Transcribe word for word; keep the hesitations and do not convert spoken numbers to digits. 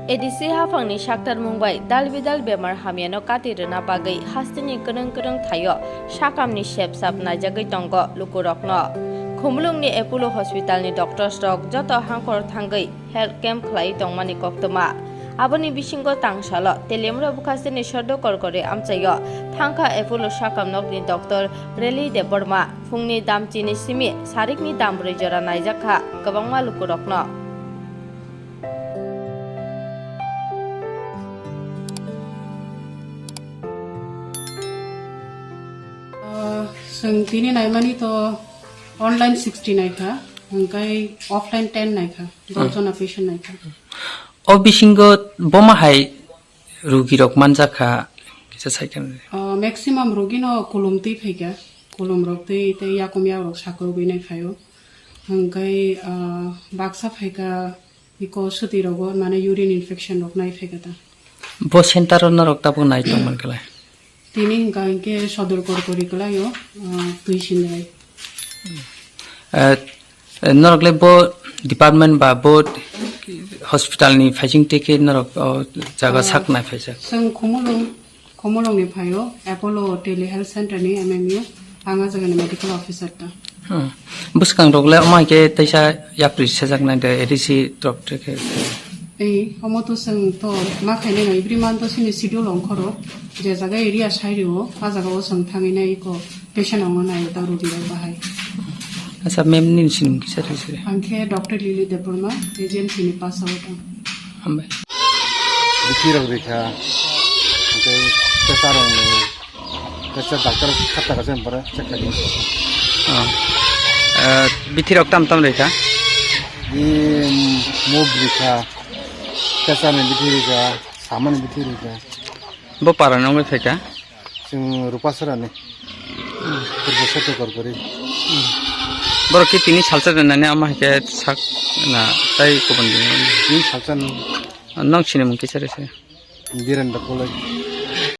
A D C haphangni saktarmung bai dal bidal bemar hamyano kati rwna bagwi hasteni kwrwng kwrwng thaio sakamni sep sap naijagwi tongo lukurokno. Khumulwngni Apollo Hospitalni doctors rok joto hangkhor thangwi health camp khlai tongmani koktwma. Aboni bisingo tangsalo Teliamura Bukhasteni Soddo Korkori amchaio thangkha Apollo sakam nokni doctor Reli Debbarma. Phungni damchini simi sarikni dambrwi jora naijak kha kwbangma lukurokno. Ah, chwng tini naimani to online sixty naikha, hwnkhe offline ten naikha, Hmm. dol jona patient naikha. O bisingo boma hai rugirok manjakha, kisa saikha. Ah, maximum rugino kulum twi phaikha, kulum rok twi tei yakum yak rok sakrugwi nai phaio. Hwnkhe, ah, baksa phaikha iko suti rogo, mane urine infection rok nai phaikha ta. Bo center o norok tabuk nai tong man khlai? Tini hwnkha hinkhe Sodor Korkori kwlaio, ah, twi sinai. Eh, eh, norok le bo department ba bo hospital ni phaising twi khe norok o jaga Ah, sak nai phaijak? Chwng Khumulwng, Khumulwng ni phaio, Apollo Telehealth Center ni M M U, ang a jaga ni medical officer ta. Hmm. Bwskang rok le omo hai khe teisa yapri sejak nai de A D C drop te khe. Ei, omo to chwng to ma khainai no, every month to chini schedule ongkhoro, je jaga area sai rio, a jaga o chwng thangwi nai iko patient ongno nai ta rugi rok bahai. Acha, ma'am nini sinung kisa rwi siri. Ang khe Doctor Lily Debbarma, agency ni pass out ang. Hambai. Bithi rok rikha, tei kesa rok ni Kesa doctor khatta kaisa pore check khaidi. Oh. Eh, bithi rok tam tam rikha? Di move rikha. Kesa ni bithi rikha, samani bithi rikha. Bo para nongwi phaikha? Chwng Rupasarani. Purbo Sotto Korkori. Borok khe tini salsa rwnani ama hai khe sak na tai kubun din. Tini salsa ni. Nong sini mung kisa rese. Birendra Koloi.